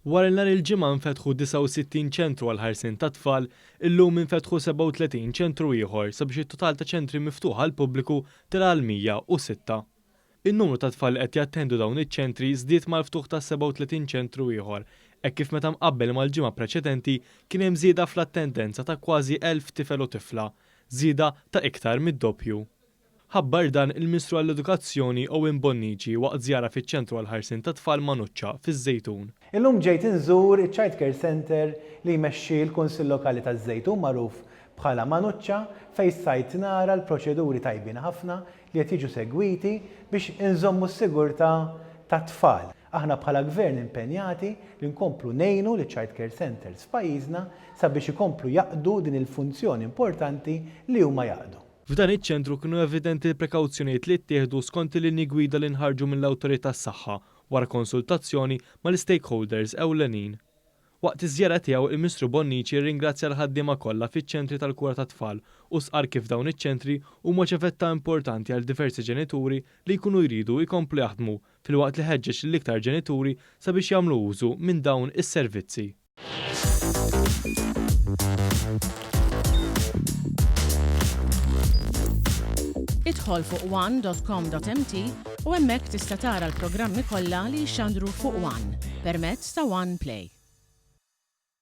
Wara li nhar il-Ġimgħa nfetħu 69 ċentru għall-ħarsien tat-tfal, illum infetħu 37 ċentru ieħor sabiex it-total ta' ċentri miftuħa għall-pubbliku tela' għal 106. In-numru ta' tfal li qed jattendu dawn iċ-ċentri żdied mal-ftuħ ta' 37 ċentru ieħor, hekk kif meta mqabbel mal-ġimgħa preċedenti kien hemm żieda fl-attendenza ta' kważi 1,000 tifel u tifla, żieda ta' iktar mid-doppju. Ħabbar dan il-Ministru għall-Edukazzjoni Owen Bonnici waqt żjara fiċ-Ċentru għall-Ħarsien tat-Tfal Manuċċa fiż-Żejtun. Illum ġejt inżur iċ-Child Care Centre li jmexxi l-Kunsill Lokali taż-Żejtun magħruf bħala Manuċċa fejn stajt nara l-proċeduri tajbin ħafna li qed jiġu segwiti biex inżommu s-sigurtà tat-tfal. Aħna bħala Gvern impenjati li nkomplu ngħinu liċ-Child Care Centres f'pajjiżna sabiex ikomplu jaqdu din il-funzjoni importanti li huma jaqdu. F'dan iċ-ċentru kienu evidenti l-prekawzjonijiet li ttieħdu skont il-linji gwida li nħarġu mill-Awtorità tas-Saħħa wara konsultazzjoni mal-istakeholders ewlenin. Waqt iż-żjara tiegħu il-Ministru Bonnici rringrazzja l-ħaddiema kollha fiċ-ċentri tal-kura tat-tfal u stqarr kif dawn iċ-ċentri huma ċavetta importanti għal diversi ġenituri li jkunu jridu jkomplu jaħdmu filwaqt li ħeġġeġ lil iktar ġenituri sabiex jagħmlu użu minn dawn is-servizzi. Idħol fuq one.com.mt u hemmhekk tista' tara l-programmi kollha li jixxandru fuq One permezz ta' One Play.